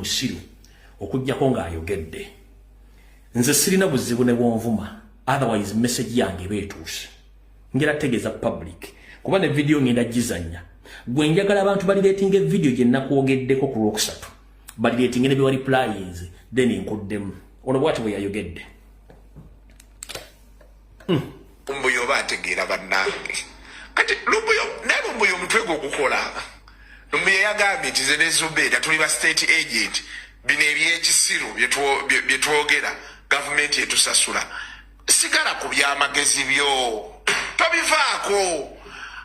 Musiru okugjako ng'ayogedde. Nze sirina buzibu ne bwonvuma, otherwise message yange eba etuuse. Ngera tegeeza public kuba ne video ngenda gizannya. Gwe njagala abantu balireetinga evidiyo gye nakwogeddeko ku Lwokusatu, balireetinga ne byewareplyinze, then nkuddemu. Ono bwati bwe yayogedde. Lumbuye oba ategeera bannange? Kati Lumbuye, naye Lumbuye omutwe gwe ogukola. Lumbuye yagambye nti ze ne Zubeeda tuli ba state agent. Bino ebyekisiru bye twogera, gavumenti etusasula. Sigala ku byamagezi byo, tobivaako.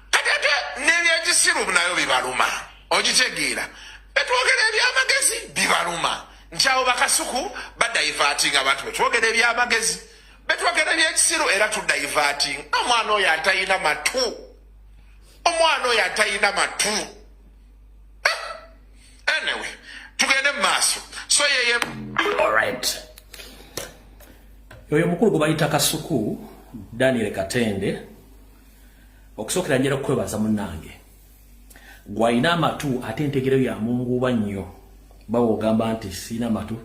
Kati ate n'ebyekisiru nayo bibaluma, okitegeera? Betwogera ebyamagezi bibaluma, nti abo bakasuku badivertinga abantu. Betwogera ebyamagezi, betwogera ebyekisiru, era tudivertinga. Omwana oyo atayina matu, omwana oyo atayina matu. Anyway, tugende mu maaso. So yeye Alright, oyo omukulu gwe bayita Kasuku Daniel Katende, okusookera njera okukwebaza munnange. Gwalina amatu ate entegeero ya munguuba nnyo. Bawa ogamba nti siina matu,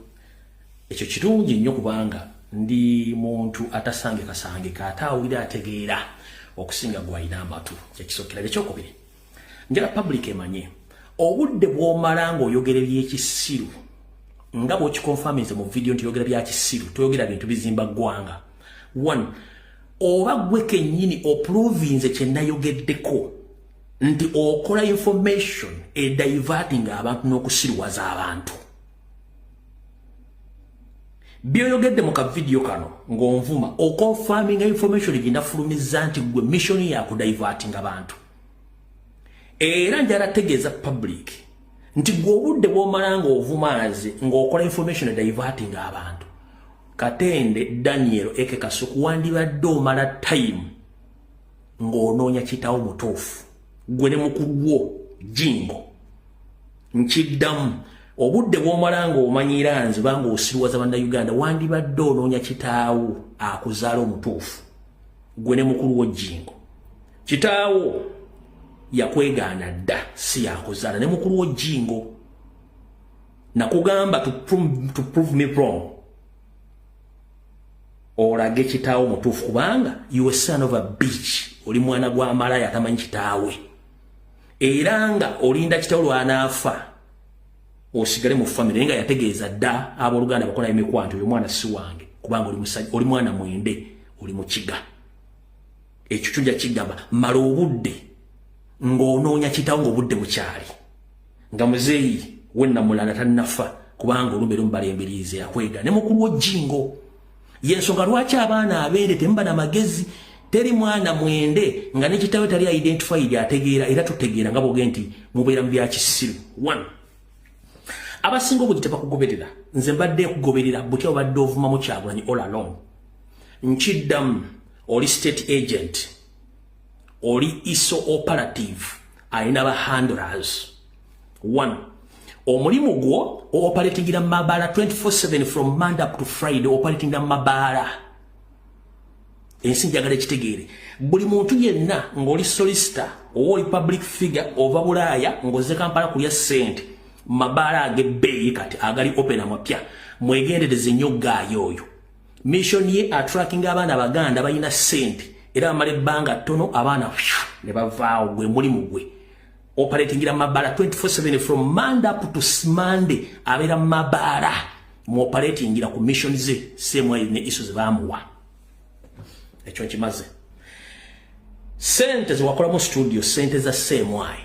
ekyo kirungi nnyo kubanga ndi muntu atasangika sangika, ate awulira ategeera okusinga gwalina amatu. Kyekisookera. Ekyokubiri, njala public emanye obudde bw'omala ng'oyogera ebyekisiru, nga bw'okiconfirminze mu video nti oyogera bya kisiru, toyogera bintu bizimba ggwanga. One, oba gwe kennyini oprovinze kye nayogeddeko nti okola information ediverting abantu n'okusiruwaza abantu. Byoyogedde mu kavidiyo kano ng'onvuma, oconfirminga information gye nafulumizza nti gwe mission yakudivertinga abantu. Era njala tegeeza public nti gwe obudde bw'omala ng'ovumaaze ng'okola information diverting abantu, Katende Daniel eke Kasuku, wandibadde omala time ng'onoonya kitawo mutuufu, gwe ne mukulu wo Jingo. Nkiddamu, obudde bw'omala ng'omanyira nze banga osirwaza Bannayuganda, wandibadde onoonya kitaawo akuzaala omutuufu, gwe ne mukulu wo Jingo. Kitaawo yakwegaana dda, si yakuzaala ne mukulu wo Jingo. Nakugamba to prove me wrong, olage kitaawo mutuufu, kubanga you a son of a bitch. Oli mwana gwa malaya atamanyi kitaawe, era nga olinda kitaawo lwanaafa osigale mu family nga yategeeza dda abooluganda bakola emikwano, oyo mwana si wange, kubanga oli musajja, oli mwana mwende, oli mukiga. Ekyo kyojja kigamba. Mala obudde ng'onoonya kitaawo ng'obudde bukyali, nga muzeeyi wennamulala tannafa, kubanga olumbe lumubalembirize yakwega ne mukulu wo Jingo. Yensonga lwaki abaana abende temuba na magezi. Teri mwana mwende nga ne kitaawe tali identified ategeera, era tutegeera nga bwoge nti mubeera mu byakisiru. One, abasinga obungi tebakugoberera. Nze mbadde nkugoberera butya obadde ovumamu Kyagulanyi all along. Nkiddamu, oli state agent, oli ISO operative, alina ba handlers. One, omulimu gwo operatingira mabaala 24/7 from Monday up to Friday, operatingira mabaala. Ensi njagala ekitegeere. Buli muntu yenna ng'oli solicitor oba oli public figure, ova Bulaaya ng'ozze Kampala kulya ssente, mabaala ag'ebbeeyi kati agali open amapya, mwegendereze nnyo gaayo. Oyo mission ye attracting abaana abaganda balina ssente, era bamala ebbanga ttono abaana ne bavaawo. Gwe mulimu gwe operatingira mabaala 24/7 from Monday up to Monday, abeera mabaala mu operatingira ku mission ze same ne ISO ze bamuwa. Ekyo nkimaze. Sente zewakolamu studio, sente za CMI.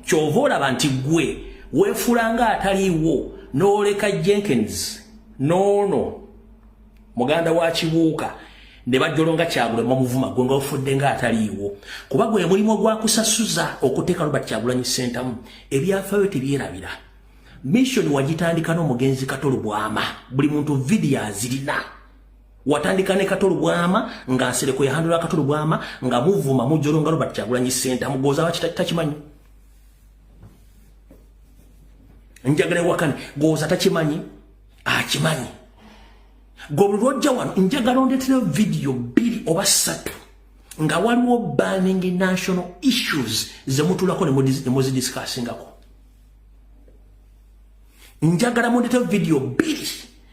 Kyova olaba nti gwe weefulanga ataliiwo n'oleka Jenkins n'ono muganda wa Kibuuka ne bajjolonga Kyagulanyi, bamuvuma, gwe nga ofudde nga ataliiwo, kuba gwe mulimu ogwakusasuza okuteeka Robert Kyagulanyi Ssentamu. Ebyafaayo tebyerabira. Mission wagitandika n'omugenzi Kato Lubwama. Buli muntu vidiyo azirina. Watandika ne Kato Lubwama nga Nsereko yahandula Kato Lubwama nga muvuma, mujjolonga Robert Kyagulanyi Ssentamu. Goza takimanyi? Njagala ewakane, goza takimanyi? Akimanyi. Gwe buli lwojja wano, njagala ondeetera vidiyo bbiri oba ssatu nga waliwo burning national issues zemutulako ne muzidiscussingako. Njagala mundete video bbiri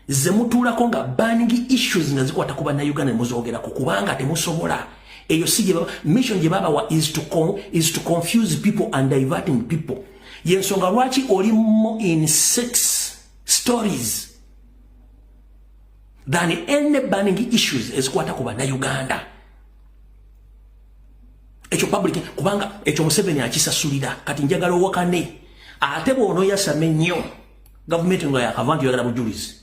zemutuulako nga burning issues nga zikwata ku Bannayuganda nemuzoogerako, kubanga temusobola. Eyo si mission gye babawa, is to confuse people and diverting people. Yensonga lwaki oli more in sex stories than any burning issues ezikwata ku Bannayuganda. Ekyo public, kubanga ekyo Museveni akisasulira. Kati njagala owakane, ate bw'onooyasama ennyo gavumenti nga yakava nti oyagala bujulizi,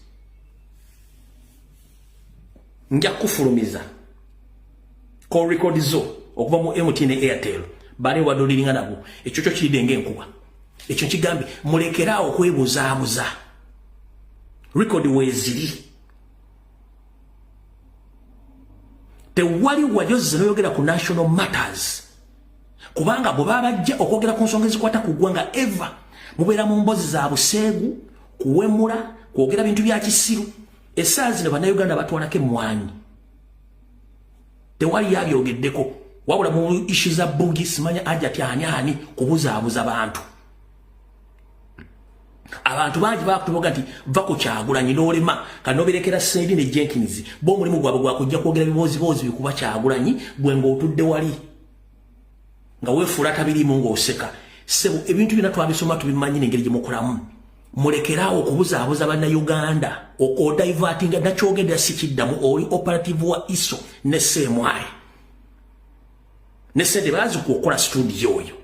nja kufulumiza call record zo okuva mu MTN, Airtel, bali wadoliringa nabo. Ekyo kyo kiridde ng'enkuba. Ekyo nkigambye, mulekeraawo okwebuzaabuza, record weeziri. Tewali wajozze noyogera ku national matters, kubanga bwe baba bajja okwogera ku nsonga ezikwata ku ggwanga, eva mubeera mu mbozi za buseegu, kuwemula, kwogera bintu bya kisiru. Essaawa zino Bannayuganda batwalako emmwanyi, tewali yabyogeddeko, wabula mu issue za bugi, simanya ajati ani ani, kubuzaabuza bantu. Abantu bangi bakutuboga nti va ku Kyagulanyi n'olema, kanoberekera Sendi ne Jenkins bo omulimu gwabwe gwakujja kwogera biboozibozi bikuba Kyagulanyi, gwe ng'otudde wali nga weefuula tabiriimu ng'oseka. Sebo, ebintu byonna twabisoma, tubimanyi n'engeri gye mukolamu. Mulekeraawo okubuzaabuza Bannayuganda, odivertinga. Nakyogedera, si kiddamu. Oli operative wa ISO ne CMI ne sente bazikuwa okukola studio oyo.